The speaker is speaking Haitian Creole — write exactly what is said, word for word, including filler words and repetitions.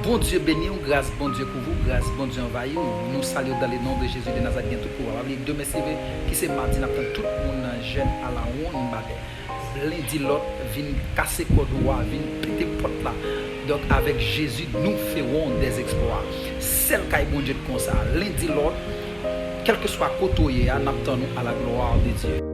Bondye beni w, gras Bondye kouvri w, gras Bondye anvayi w. Nou salye w dans le nom de Jésus de Nazareth ki gen tout pouvwa. Pa bliye demen se ki se madi n ap tann tout moun nan jèn alawonn batè. Lendi lòt vin kase kòd ou a, vin pete pòt la. Donk avèk Jezi nous ferons des exploits. Sèl kay Bondye t konsa. Lendi lòt, kèlkeswa kote w ye a, n ap tann ou à la gloire de Dieu.